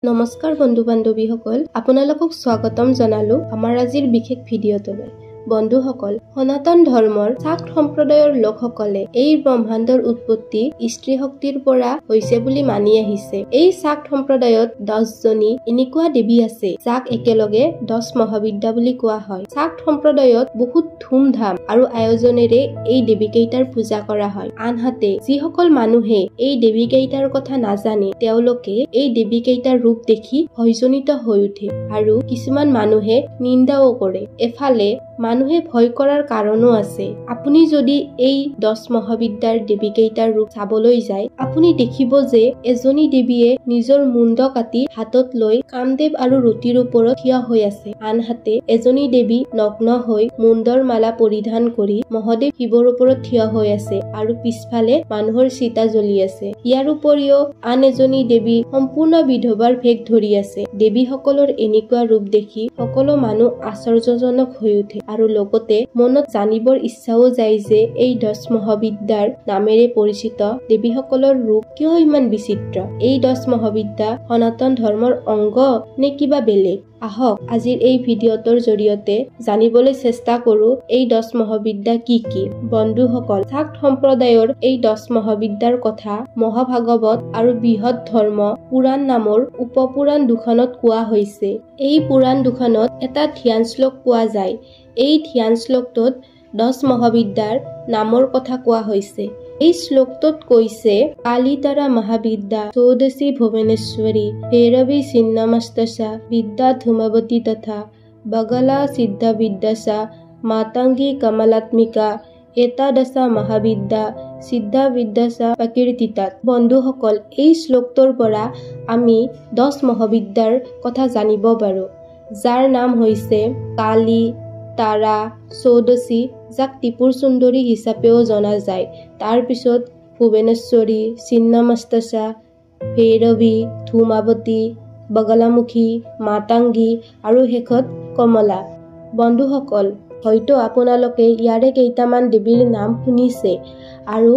নমস্কাৰ বন্ধু বান্ধৱীসকল, আপোনালোকক স্বাগতম জনালো আমাৰ আজিৰ বিশেষ ভিডিঅ'টোলৈ। বন্ধুসকল, সনাতন ধৰ্মৰ শাক্ত সম্প্ৰদায়ৰ লোকসকলে এই ব্ৰহ্মাণ্ডৰ উৎপত্তি স্ত্ৰী শক্তিৰ পৰা হৈছে বুলি মানি আহিছে। এই শাক্ত সম্প্ৰদায়ত 10জনী এনেকুৱা দেৱী আছে, যাক একেলগে 10 মহাবিদ্যা বুলি কোৱা হয়। শাক্ত সম্প্ৰদায়ত বহুত ধুমধাম আৰু আয়োজনেৰে এই দেৱীকেইটাৰ পূজা কৰা হয়। আনহাতে যিসকল মানুহে এই দেৱীকেইটাৰ কথা নাজানে, তেওঁলোকে এই দেৱীকেইটাৰ ৰূপ দেখি ভয়জনিত হৈ উঠে আৰু কিছুমান মানুহে নিন্দাও কৰে। এফালে মানুহে ভয় কৰাৰ কাৰণো আছে। আপুনি যদি এই 10 মহাবিদ্যাৰ দেৱীকেইটাৰ ৰূপ চাবলৈ যায়, আপুনি দেখিব যে এজনী দেৱীয়ে নিজৰ মুণ্ড কাটি হাতত লৈ কামদেৱ আৰু ৰুটিৰ ওপৰত থিয় হৈ আছে। আনহাতে এজনী দেৱী নগ্ন হৈ মুণ্ডৰ মালা পৰিধান কৰি মহাদেৱ শিৱৰ ওপৰত থিয় হৈ আছে আৰু পিছফালে মানুহৰ চিতা জ্বলি আছে। ইয়াৰ উপৰিও আন এজনী দেৱী সম্পূৰ্ণ বিধৱাৰ ভেশ ধৰি আছে। দেৱীসকলৰ এনেকুৱা ৰূপ দেখি সকলো মানুহ আশ্চৰ্যজনক হৈ উঠে আৰু লগতে মনত জানিবৰ ইচ্ছাও যায় যে এই 10 মহাবিদ্যাৰ নামেৰে পৰিচিত দেৱীসকলৰ ৰূপ কিয় ইমান বিচিত্ৰ? এই 10 মহাবিদ্যা সনাতন ধৰ্মৰ অংগ নে কিবা বেলেগ? আহক আজিৰ এই ভিডিঅ'টোৰ জৰিয়তে জানিবলৈ চেষ্টা কৰো এই 10 মহাবিদ্যা কি কি। বন্ধুসকল, শাক্ত সম্প্ৰদায়ৰ এই 10 মহাবিদ্যাৰ কথা মহাভাগৱত আৰু বৃহৎ ধৰ্ম পুৰাণ নামৰ উপপুৰাণ দুখনত কোৱা হৈছে। এই পুৰাণ দুখনত এটা ধ্যান শ্লোক পোৱা যায়। এই ধ্যান শ্লোকটোত 10 মহাবিদ্যাৰ নামৰ কথা কোৱা হৈছে। এই শ্লোকটোত কৈছে, কালিতাৰা মহাবিদ্যা ষোড়শী ভুৱনেশ্বৰী ভৈৰৱী ছিন্নমস্তসা বিদ্যা ধূমাৱতী তথা বগলা সিদ্ধ বিদ্যাসা মাতংগী কমলাত্মিকা একাদশা মহাবিদ্যা সিদ্ধ বিদ্যাসা প্ৰকীৰ্তিতাত। বন্ধুসকল, এই শ্লোকটোৰ পৰা আমি 10 মহাবিদ্যাৰ কথা জানিব পাৰো, যাৰ নাম হৈছে কালী, তাৰা, ষোড়শী, যাক ত্ৰিপুৰ সুন্দৰী হিচাপেও জনা যায়, তাৰপিছত ভুৱনেশ্বৰী, ছিন্নমস্তসা, ভৈৰৱী, ধূমাৱতী, বগলামুখী, মাতাংগী আৰু শেষত কমলা। বন্ধুসকল, হয়তো আপোনালোকে ইয়াৰে কেইটামান দেৱীৰ নাম শুনিছে আৰু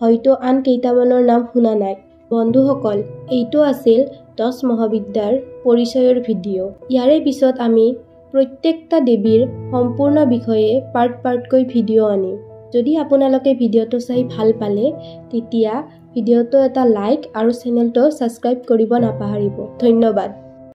হয়তো আন কেইটামানৰ নাম শুনা নাই। বন্ধুসকল, এইটো আছিল 10 মহাবিদ্যাৰ পৰিচয়ৰ ভিডিঅ'। ইয়াৰে পিছত আমি প্ৰত্যেকটা দেৱীৰ সম্পূৰ্ণ বিষয়ে পাৰ্ট পাৰ্টকৈ ভিডিঅ' আনিম। যদি আপোনালোকে ভিডিঅ'টো চাই ভাল পালে, তেতিয়া ভিডিঅ'টো এটা লাইক আৰু চেনেলটো ছাবস্ক্ৰাইব কৰিব নাপাহৰিব। ধন্যবাদ।